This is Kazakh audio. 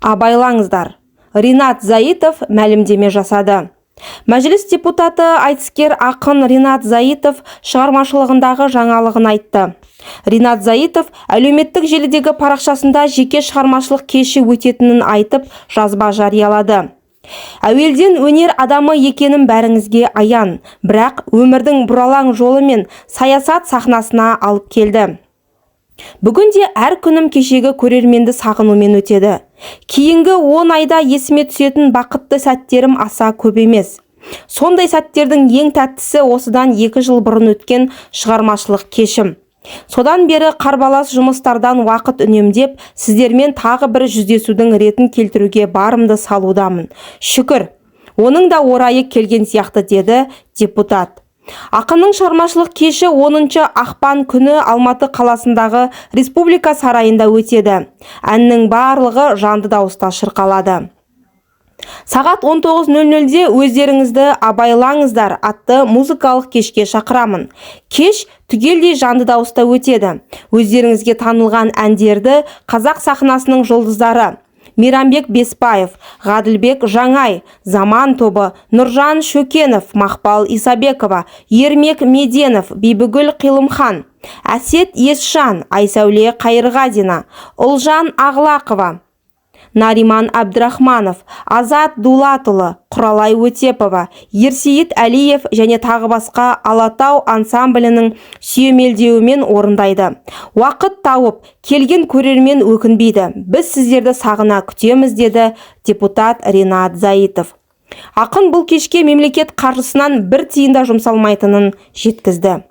Абайлаңыздар! Ринат Заитов мәлімдеме жасады. Мәжіліс депутаты, айтыскер ақын Ринат Заитов шығармашылығындағы жаңалығын айтты. Ринат Заитов әлеуметтік желідегі парақшасында жеке шығармашылық кеші өтетінін айтып, жазба жариялады. Әуелден өнер адамы екенім бәріңізге аян, бірақ өмірдің бұралаң жолымен саясат сахнасына алып келді. Бүгінде әр күнім кешегі көрерменді сағынумен өтеді. Кейінгі 10 айда есіме түсетін бақытты сәттерім аса көп емес. Сондай сәттердің ең тәттісі осыдан 2 жыл бұрын өткен шығармашылық кешім. Содан бері қарбалас жұмыстардан уақыт үнемдеп, сіздермен тағы бір жүздесудің ретін келтіруге барымды салудамын. Шүкір, оның да орайы келген сияқты, деді депутат. Ақынның шығармашылық кеші 10 ақпан күні Алматы қаласындағы Республика сарайында өтеді. Әннің барлығы жанды дауыста шырқалады. Сағат 19.00-де «Өздеріңізді абайлаңыздар» атты музыкалық кешке шақырамын. Кеш түгелдей жанды дауыста өтеді. Өздеріңізге танылған әндерді қазақ сахнасының жұлдыздары Мейрамбек Беспаев, Ғаділбек Жаңай, Заман тобы, Нұржан Шөкенов, Мақпал Исабекова, Ермек Меденов, Бибігүл Қилымхан, Әсет Есжан, Айсәуле Қайырғазина, Ұлжан Ағлақова, Нариман Әбдірахманов, Азат Дулатұлы, Құралай Өтепова, Ерсейіт Әлиев және тағы басқа Алатау ансамблінің сүйемелдеуімен орындайды. Уақыт тауып, келген көрермен өкінбейді. Біз сіздерді сағына күтеміз, деді депутат Ринат Заитов. Ақын бұл кешке мемлекет қаржысынан бір тиын да жұмсалмайтынын жеткізді.